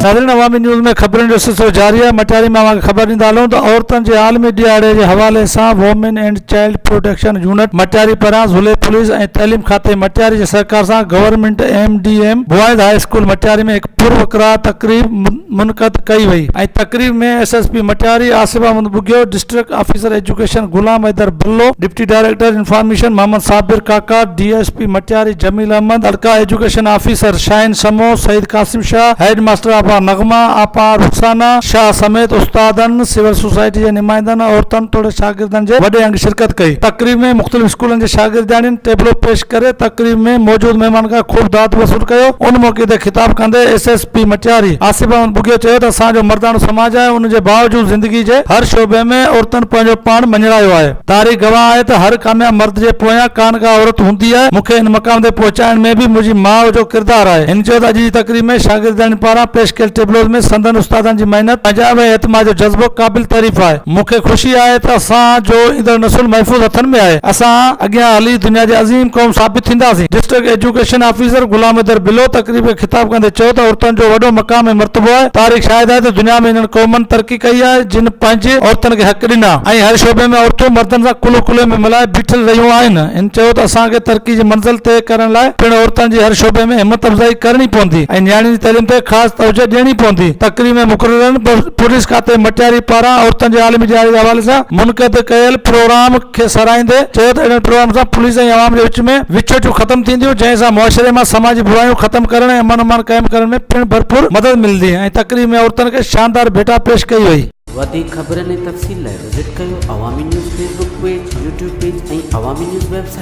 ناظرين عوامي نيوز ۾ خبرن جو سلسلو جاري آهي مٽياري ۾ اوهان کي خبر ڏيندا هلون ته عورتن جي عالمي ڏهاڙي جي حوالي سان women and child protection unit Matiari پاران ضلعي پوليس ۽ تعليم کاتي مٽياري جي سهڪار سان government M D M boys high school Matiari ۾ هڪ پروقرار تقريب منعقد ڪئي وئي ۽ تقريب ۾ S S P Matiari Asif Ahmed Bughio district officer education Ghulam Haider Bullo deputy director information Muhammad Sabir Kaka, D S P Matiari Jamil Ahmed, taluka education officer Shaheen Samo, Syed Qasim Shah, head master آپا نغمه، آپا رخسانه شاهه سميت استادن، civil society جي نمائندن، عورتن توڙي شاگردن جي وڏي انگ شرڪت ڪئي. تقريب ۾ مختلف اسڪولن جي شاگردياڻين ٽيبلو پيش ڪري تقريب ۾ موجود مهمانن کان خوب داد وصول ڪيو. ان موقعي تي خطاب ڪندي S S P Matiari Asif Ahmed Bughio چيو ته اسان جو مرداڻو سماج آهي ان جي باوجود زندگي جي هر شعبي ۾ عورتن پنهنجو پاڻ مڃرايو آهي. تاريخ گواهه آهي ته هر ڪامياب مرد جي پويان ڪا نه ڪا عورت هوندي آهي، مون کي هن مقام تي پهچائڻ ۾ به منهنجي ماء جو ڪردار آهي. هن چيو ته اڄ جي تقريب ۾ شاگردياڻين پاران پيش ڪيل ٽيبلوز ۾ سندن استادن جي محنت، پنهنجائپ ۽ اعتماد جو جذبو قابل تعريف آهي. مون کي خوشي آهي ته اسان جو ايندڙ نسل محفوظ هٿن ۾ آهي. اسان اڳيان هلي دنيا جي عظيم قوم ثابت ٿينداسين. District education officer Ghulam Haider Bullo تقريب کي خطاب ڪندي چيو ته عورتن جو وڏو مقام ۽ مرتبو آهي، تاريخ شاهد آهي ته دنيا ۾ انهن قومن ترقي ڪئي آهي جن پنهنجي عورتن کي حق ڏنا ۽ هر شعبي ۾ عورتون مردن سان ڪلهو ڪلهي ۾ ملائي بيٺل رهيون آهن. هن چيو ته اسان کي ترقي جي منزل طئي ڪرڻ لاء پڻ عورتن جي هر شعبي ۾ همت افزائي ڪرڻي پوندي ۽ نياڻين جي تعليم تي خاص توجهه ڏيڻي پوندي. تقريب ۾ مقررن پوليس کاتي مٽياري پاران عورتن جي عالمي ڏهاڙي جي حوالي سان منعقد ڪيل پروگرام کي ساراهيندي چيو ته اهڙن پروگرامن سان پوليس ۽ عوام جي وچ ۾ وڇوٽيون ختم ٿينديون جنهن سان معاشري مان سماجي برايون ختم ڪرڻ ۽ امن امان قائم ڪرڻ ۾ پڻ ڀرپور مدد ملندي ۽ تقريب ۾ عورتن کي شاندار ڀيٽا پيش ڪئي وئي. وڌيڪ خبرن ۽ تفصيل لاء وزٽ ڪيو Awami news Facebook page, YouTube page ۽ Awami news website.